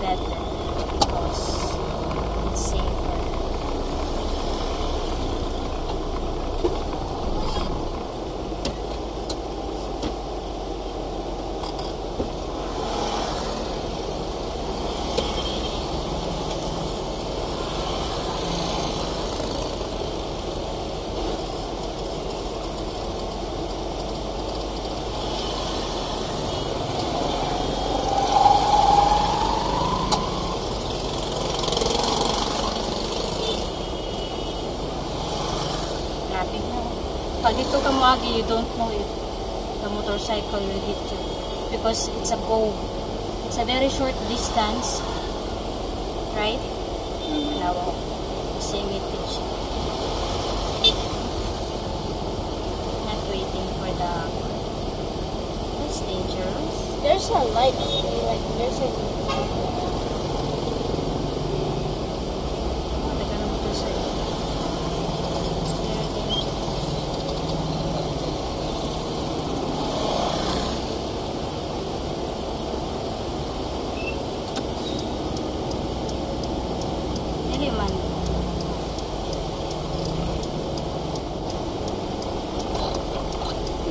better because it's safer. Pag dito ka moagi, you don't know if the motorcycle will hit you because it's a go. It's a very short distance, right? Now, same it is. Not waiting for the. That's dangerous. There's a light, like there's a.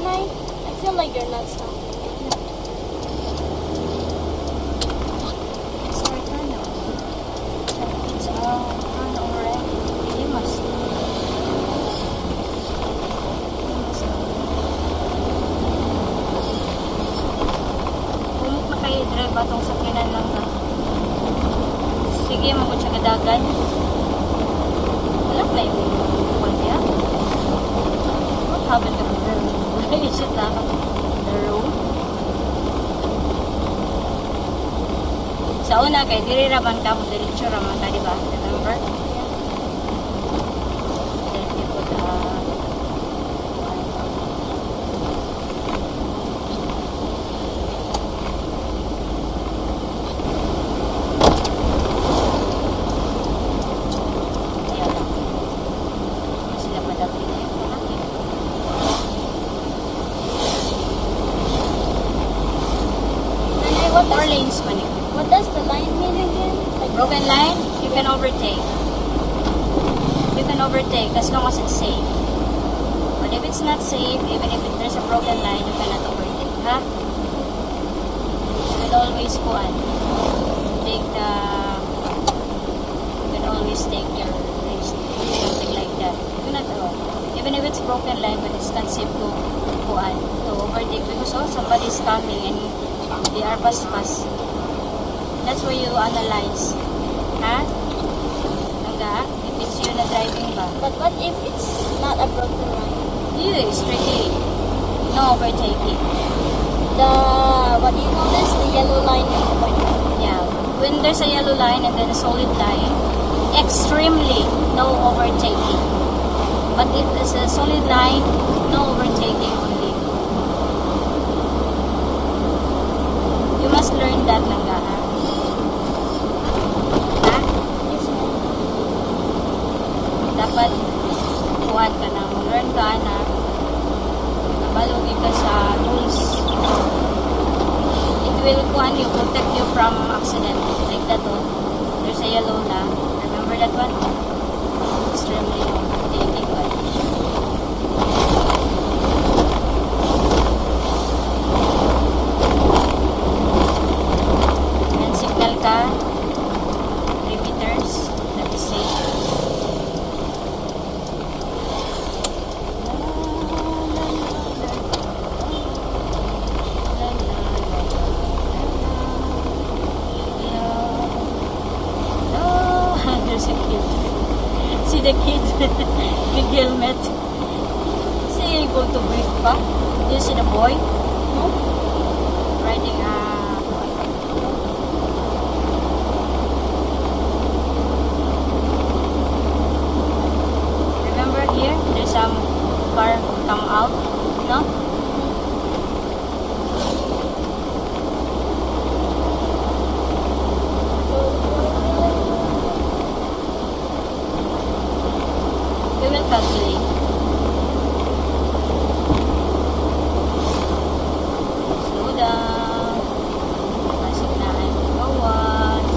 I feel like you're not stopping. It's our turn now. It's our turn already. You must. Kumuk na kayo, drive ba itong sakinan lang ka? Sige, magod siya kadagan. Wala na yung bukol niya. What happened to the girl? Is it the room? Sa una kay diri ra man ka mo diretso ra man ka, di ba? Remember? Then you put four lanes man yun. What does the line mean again? Like Broken line, you can overtake. You can overtake as long as it's safe. But if it's not safe, even if there's a broken line, you cannot overtake. Ha? You will always go on. Take the... You can always take your risk. Something like that. You cannot even if it's broken line, but it's not safe to go on. To overtake because somebody's coming and they are pas-pas. That's where you analyze. Ha? Hangga? If it's you na driving ba? But what if it's not a broken line? You strictly no overtaking. What do you call this? The yellow line and the white line. Yeah. When there's a yellow line and then a solid line, extremely no overtaking. But if there's a solid line, no overtaking only. You must learn that lang ha? Ha? Dapat kuhan ka na. Learn ka na. Nabalugi ka sa rules. It will kuhan you, protect you from accident. Like that one. There's a yellow na. Remember that one? Extremely no overtaking one. Ka 3 meters, that is safe. There's a kid. See the kid? Big helmet. Is he able to breathe pa? Do you see the boy? No? Riding a here, there's some car come out, no? We will calculate. Slow down. Masignahan yung bawas.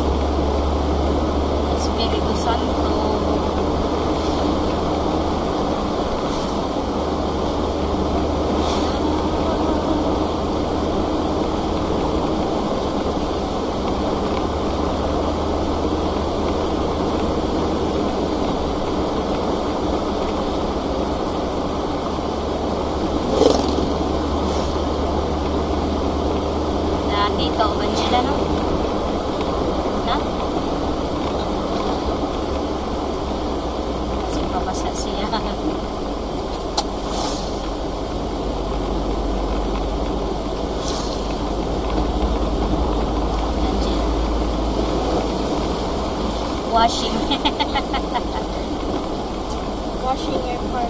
washing. Washing your car.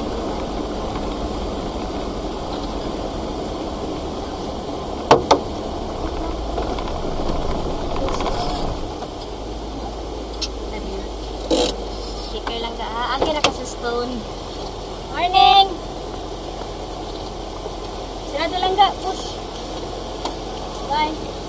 Kicker lang ka ha. Agi na ka sa stone. Morning! Sirado lang ka. Push. Bye.